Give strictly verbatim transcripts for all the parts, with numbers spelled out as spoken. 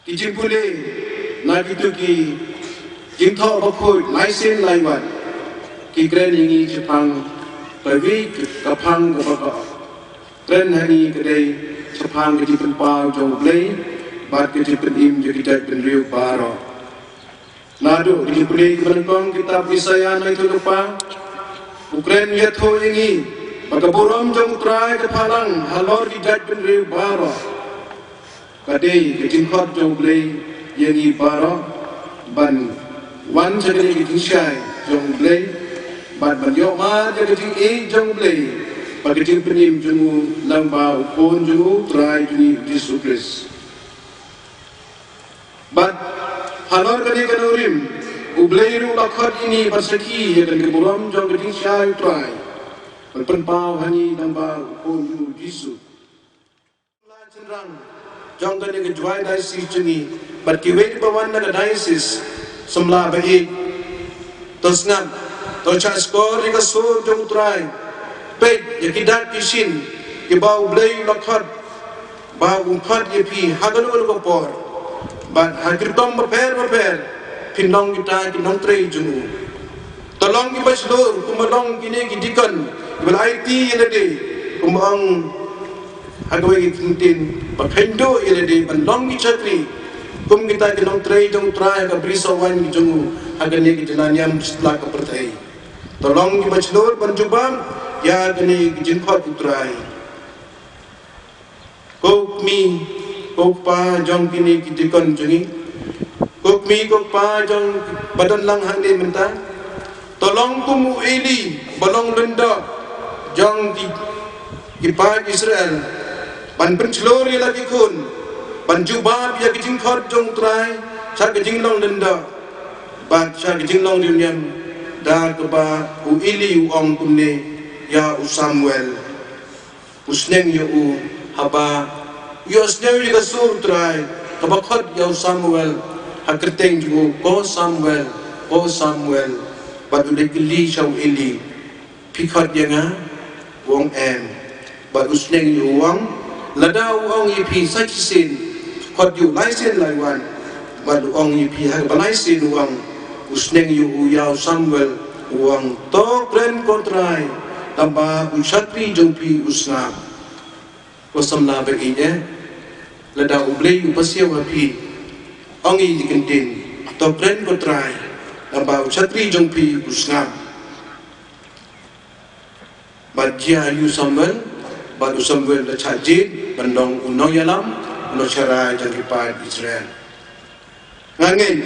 Ki jingpule na kitu ki jingthoh bakhuid lai sien lai wat ki kren ïa ngi shaphang kawei ka phang kaba ka kren ha ngi ka dei shaphang ka jingpynpaw jong U Blei bad ka jingpynim jong ki jaitbynriew baroh. Naduh ka jingpule kaba nyngkong kitab Isaïah nangthoh lypa, u kren ïathuh ïa ngi ba ka burom jong U Trai ka phalang halor ki jaitbynriew baroh. Ka dei ka jingkhot jong U Blei ïa ngi baroh ban wan sha kane ka jingshai jong U Blei bad ban ïoh mad ïa ka jingïeit jong U Blei bad ka jingpynim jong u lyngba u Khun jong U Trai jong ngi U Jisu Khrist. Bad halor kane ka nongrim U Blei ruh u la khot ïa ngi ban sakhi ïa kane ka burom jong ka jingshai U Trai ban pynpaw ha ngi lyngba u Khun jong U Jisu. Samla shynrang jong kane ka Jowai Diocese jong ngi bad kiwei kiba wan na ka diocese, samla ba ïeit, to sngap, to shah shkor ïa ka sur jong U Trai. Peit ïa ki dak ki shin kiba U Blei u la khot, ba u khot ïa phi ha kano kano ka por bad ha ki rukom bapher bapher phin long kita ki nongtrei jong u. To long kiba shlur kumba long kine ki deacon kiba la aiti ïa lade, kumba ong ha kawei ka kyntien, ba kheiñ duh ïa lade ban long ki shakri kum kita ki nongtrei jong U Trai ha ka brisoh waiñ jong u ha kane ka jylla niam satlak ka pyrthei. To long kiba shlur ban jubab ïa kane ka jingkhot U Trai. Ko kmie, ko kpa jong kine ki deacon jong ngi, ko kmie ko kpa jong ba don lang hangne mynta, to long kum u Eli ba long lyngdoh jong ki, ki paid Israel, ban pynshlur ïa la ki khun ban jubab ïa ka jingkhot jong U Trai sha ka jinglong lyngdoh bad sha ka jinglong riewniam, da kaba u Eli u ong kumne ïa u Samuel. U sneng ïa u haba u ïohsngew ïa ka sur U Trai kaba khot ïa u Samuel ha kyrteng jong u, "Ko Samuel, ko Samuel." Bad u dei kylli sha u Eli, "Phi khot ïa nga?" U ong, "Em." Bad u sneng ïa u ong, "Lada u ong ïa phi sa shisien, khot ïa u lai sien lai wan." Bad u ong ïa phi ha kaba lai sien u ong, u sneng ïa u ïa u Samuel, u ong, "To kren ko Trai, tangba u shakri jong phi u sngap." Ko samla ba ïeit, lada U Blei u pasiaw ha phi, ong ïa ki kyntien, "To kren ko Trai, tangba u shakri jong phi u sngap." Bad jia ïa u Samuel, bad u Samuel da shah jied ban long u nongïalam, u nongsharai jong ki paid Israel. Nga ngeit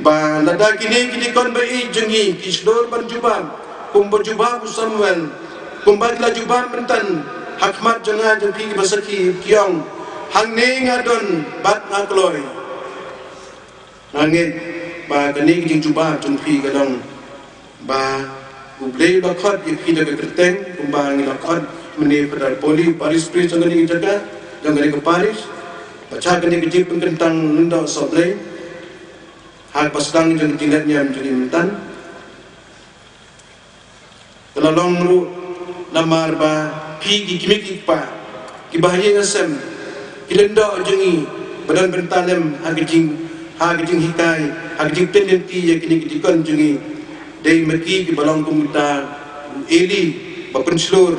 ba lada kine ki deacon ba ïeit jong ngi ki shlur ban jubab kumba jubab u Samuel, kumba ki la jubab mynta ha khmat jong nga jong phi kiba sakhi, ki ong, "Hangne nga don bad nga kloi." Nga ngeit ba kane ka jingjubab jong phi ka long ba U Blei u la khot ïa phi da ka kyrteng, kumba ngi la khot mynne Father Polly, parish priest jong kane ka jaka, jong kane ka parish. Bad sha kane ka jingpynkyntang lyngdoh sohblei ha kaba sdang jong ka jingleit niam jong ngi mynta, ka la long ruh namar ba phi ki kmie ki kpa kiba ha ïing ha sem, ki lyngdoh jong ngi ba don bynta lem ha ka jing, ha ka jinghikai, ha ka jingpynlynti ïa kine ki deacon jong ngi. Dei ma ki kiba long kum uta u Eli ba pynshlur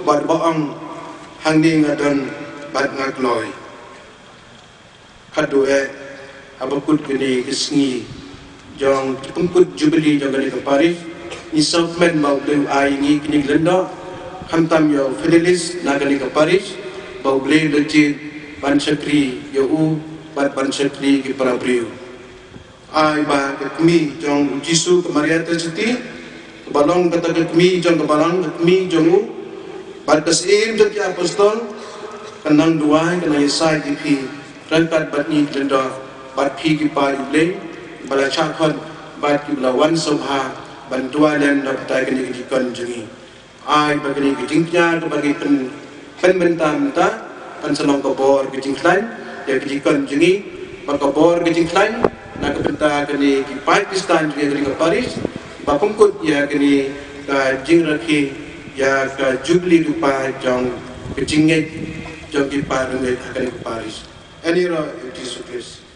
bad ba ong, "Hangne nga don bad nga kloi." Khatduh eh, haba kut kane ka sngi jong ki pynkut Jubilee jong kane ka parish, ngi sngewkmen ba U Blei u ai ïa ngi kine ki lyngdoh, khamtam ïa u Fidelis na kane ka parish, ba U Blei u la jied ban shakri ïa u bad ban shakri ki para briew. Ai ba ka kmie jong U Jisu, ka Maria Theisotti, kaba long kata ka kmie jong ka balang, ka kmie jong u, bad ka Syiem jong ki Apostol, kan nang duwai, kan nang ïasaid ïa phi ryngkat bad ngi ki lyngdoh, bad phi ki paid U Blei ba la shah khot bad kiba la wan sngewbha ban duwai lem na ka bynta kane ka deacon jong ngi. Ai ba kane ka jingkñia kaba ngi pyn, pynmynta mynta kan sa long ka bor ka jingkhlaiñ ïa ka deacon jong ngi, bad ka bor ka jingkhlaiñ na ka bynta kane ki paid Khristan jong ngi ha kane ka parish, ba pynkut ïa kane ka jingrakhe ïa ka Jubilee lypa jong ka jingngeit jong ki paid ryngkat ha kane ka parish. Ani ra Jisu Khrist.